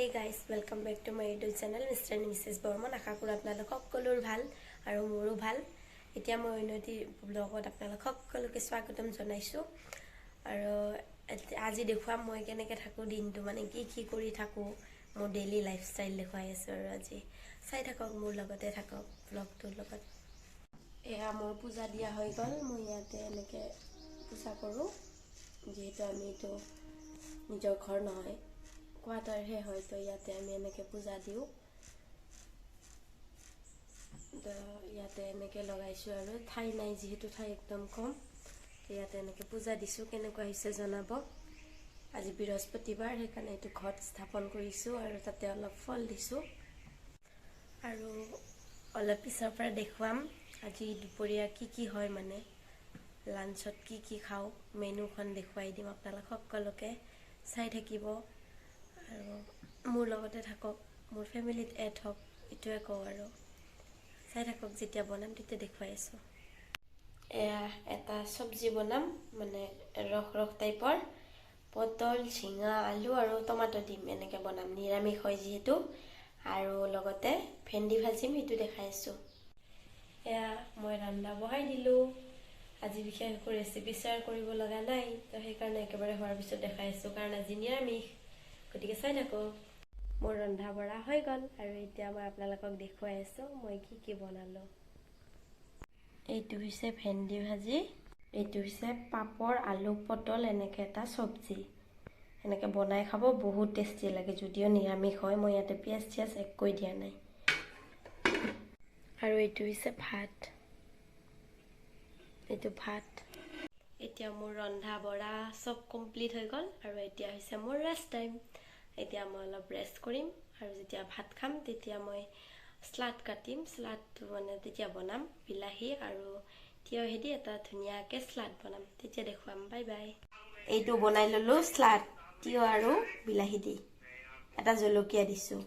Hey guys, welcome back to my YouTube channel, Mr and Mrs Barman. আশা কৰোঁ আপোনালোক সকলোৰ ভাল আৰু মোৰো ভাল। এতিয়া মই অন্য এটি ব্লগত আপোনালোক সকলোকে স্বাগতম জনাইছোঁ। আৰু আজি দেখুৱাম মই কেনেকৈ থাকোঁ দিনটো, মানে কি কি কৰি থাকোঁ, মোৰ ডেইলি লাইফষ্টাইল দেখুৱাই আছোঁ। আৰু আজি চাই থাকক, মোৰ লগতে থাকক ব্লগটোৰ লগত। এয়া মোৰ পূজা দিয়া হৈ গ'ল। মই ইয়াতে এনেকৈ পূজা কৰোঁ। যিহেতু আমি এইটো নিজৰ ঘৰ নহয়, কোৱাৰ্টাৰহে হয়, তো ইয়াতে আমি এনেকৈ পূজা দিওঁ। তো ইয়াতে এনেকৈ লগাইছোঁ আৰু ঠাই নাই যিহেতু, ঠাই একদম কম, তো ইয়াতে এনেকৈ পূজা দিছোঁ। কেনেকুৱা হৈছে জনাব। আজি বৃহস্পতিবাৰ, সেইকাৰণে এইটো ঘট স্থাপন কৰিছোঁ আৰু তাতে অলপ ফল দিছোঁ। আৰু অলপ পিছৰ পৰা দেখুৱাম আজি দুপৰীয়া কি কি হয়, মানে লাঞ্চত কি কি খাওঁ, মেনুখন দেখুৱাই দিম আপোনালোক সকলোকে। চাই থাকিব আৰু মোৰ লগতে থাকক, মোৰ ফেমিলিত এড হওক, এইটোৱে কওঁ। আৰু চাই থাকক, যেতিয়া বনাম তেতিয়া দেখুৱাই আছোঁ। এয়া এটা চব্জি বনাম, মানে ৰস ৰস টাইপৰ। পটল, ঝিঙা, আলু আৰু টমাটো দিম, এনেকৈ বনাম। নিৰামিষ হয় যিহেতু। আৰু লগতে ভেন্দি ভাজিম, সেইটো দেখাই আছোঁ। এয়া মই ৰন্ধা বঢ়াই দিলোঁ। আজি বিশেষ একো ৰেচিপি শ্বেয়াৰ কৰিব লগা নাই, তো সেইকাৰণে একেবাৰে হোৱাৰ পিছত দেখাই আছোঁ, কাৰণ আজি নিৰামিষ। গতিকে চাই থাকক। মোৰ ৰন্ধা বঢ়া হৈ গ'ল আৰু এতিয়া মই আপোনালোকক দেখুৱাই আছোঁ মই কি কি বনালোঁ। এইটো হৈছে ভেন্দি ভাজি, এইটো হৈছে পাপৰ, আলু, পটল এনেকৈ এটা চব্জি। এনেকৈ বনাই খাব বহুত টেষ্টি লাগে, যদিও নিৰামিষ হয়। মই ইয়াতে পিঁয়াজ চিয়াজ একোৱেই দিয়া নাই। আৰু এইটো হৈছে ভাত, এইটো ভাত। এতিয়া মোৰ ৰন্ধা বঢ়া চব কমপ্লিট হৈ গ'ল আৰু এতিয়া হৈছে মোৰ ৰেষ্ট টাইম। এতিয়া মই অলপ ৰেষ্ট কৰিম আৰু যেতিয়া ভাত খাম তেতিয়া মই শ্লাদ কাটিম। শ্লাদটো মানে তেতিয়া বনাম, বিলাহী আৰু তিয়হেদি এটা ধুনীয়াকৈ শ্লাদ বনাম, তেতিয়া দেখুৱাম। Bye bye. এইটো বনাই ল'লোঁ শ্লাদ, তিয়হ আৰু বিলাহী দি, এটা জলকীয়া দিছোঁ।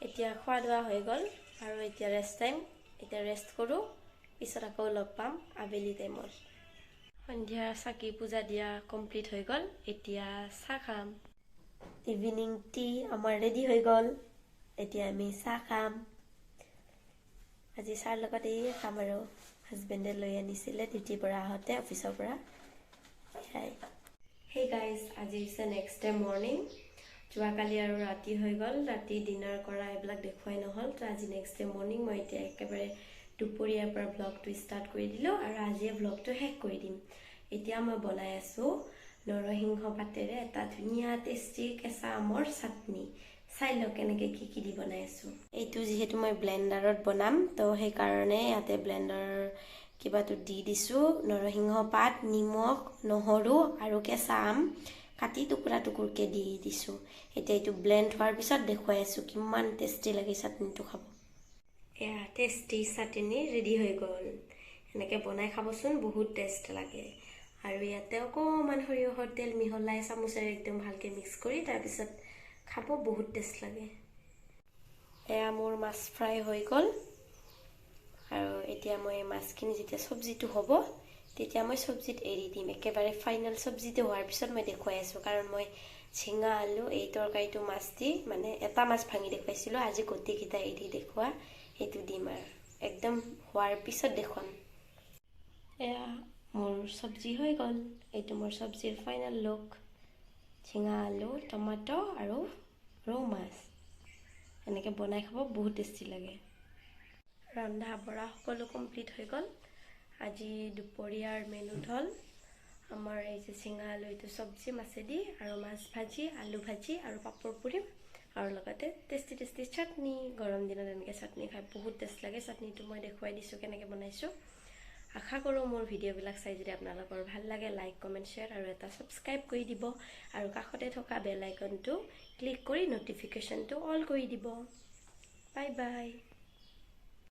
এতিয়া খোৱা লোৱা হৈ গ'ল আৰু এতিয়া ৰেষ্ট টাইম। এতিয়া ৰেষ্ট কৰোঁ, পিছত আকৌ লগ পাম আবেলি টাইমত। সন্ধিয়া চাকি পূজা দিয়া কমপ্লিট হৈ গ'ল, এতিয়া চাহ খাম। ইভিনিং টি আমাৰ ৰেডি হৈ গ'ল। এতিয়া আমি চাহ খাম। আজি চাহৰ লগত এইয়ে খাম আৰু হাজবেণ্ডে লৈ আনিছিলে ডিউটিৰ পৰা আহোঁতে, অফিচৰ পৰা, সেয়াই। হেই গাইজ, আজি হৈছে নেক্সট ডে মৰ্ণিং। যোৱাকালি আৰু ৰাতি হৈ গ'ল, ৰাতি ডিনাৰ কৰা এইবিলাক দেখুৱাই নহ'ল। তো আজি নেক্সট ডে মৰ্ণিং, মই এতিয়া একেবাৰে দুপৰীয়াৰ পৰা ব্লগটো ষ্টাৰ্ট কৰি দিলোঁ আৰু আজিয়ে ব্লগটো শেষ কৰি দিম। এতিয়া মই বনাই আছোঁ নৰসিংহ পাতেৰে এটা ধুনীয়া টেষ্টি কেঁচা আমৰ চাটনি। চাই লওক কেনেকৈ কি কি দি বনাই আছোঁ। এইটো যিহেতু মই ব্লেণ্ডাৰত বনাম, তো সেইকাৰণে ইয়াতে ব্লেণ্ডাৰ কিবাটো দি দিছোঁ। নৰসিংহ পাত, নিমখ, নহৰু আৰু কেঁচা আম কাটি টুকুৰা টুকুৰকৈ দি দিছোঁ। এতিয়া এইটো ব্লেণ্ড হোৱাৰ পিছত দেখুৱাই আছোঁ কিমান টেষ্টি লাগে চাটনিটো খাব। এয়া টেষ্টি চাটনি ৰেডি হৈ গ'ল। এনেকৈ বনাই খাবচোন, বহুত টেষ্ট লাগে। আৰু ইয়াতে অকণমান সৰিয়হৰ তেল মিহলাই চামুচেৰে একদম ভালকৈ মিক্স কৰি তাৰপিছত খাব, বহুত টেষ্ট লাগে। এয়া মোৰ মাছ ফ্ৰাই হৈ গ'ল আৰু এতিয়া মই মাছখিনি যেতিয়া চব্জিটো হ'ব তেতিয়া মই চব্জিত এৰি দিম। একেবাৰে ফাইনেল চব্জিটো হোৱাৰ পিছত মই দেখুৱাই আছোঁ, কাৰণ মই ঝিঙা আলু এই তৰকাৰীটো মাছ দি মানে এটা মাছ ভাঙি দেখুৱাইছিলোঁ, আজি গোটেইকেইটা এৰি দেখুওৱা সেইটো দিম আৰু একদম হোৱাৰ পিছত দেখুৱাম। এয়া মোৰ চব্জি হৈ গ'ল। এইটো মোৰ চব্জিৰ ফাইনেল লুক। ঝিঙা, আলু, টমাটো আৰু ৰৌ মাছ, এনেকৈ বনাই খাব বহুত টেষ্টি লাগে। ৰন্ধা বঢ়া সকলো কমপ্লিট হৈ গ'ল। আজি দুপৰীয়াৰ মেনুত হ'ল আমাৰ এই যে ঝিঙা আলু এইটো চব্জি মাছেদি আৰু মাছ ভাজি, আলু ভাজি আৰু পাপৰ পুৰিম আৰু লগতে টেষ্টি টেষ্টি চাটনি। গৰম দিনত এনেকৈ চাটনি খাই বহুত টেষ্ট লাগে। চাটনিটো মই দেখুৱাই দিছোঁ কেনেকৈ বনাইছোঁ। আশা কৰোঁ মোৰ ভিডিঅ'বিলাক চাই যদি আপোনালোকৰ ভাল লাগে, লাইক, কমেণ্ট, শ্বেয়াৰ আৰু এটা ছাবস্ক্ৰাইব কৰি দিব আৰু কাষতে থকা বেল আইকনটো ক্লিক কৰি ন'টিফিকেশ্যনটো অল কৰি দিব। Bye bye.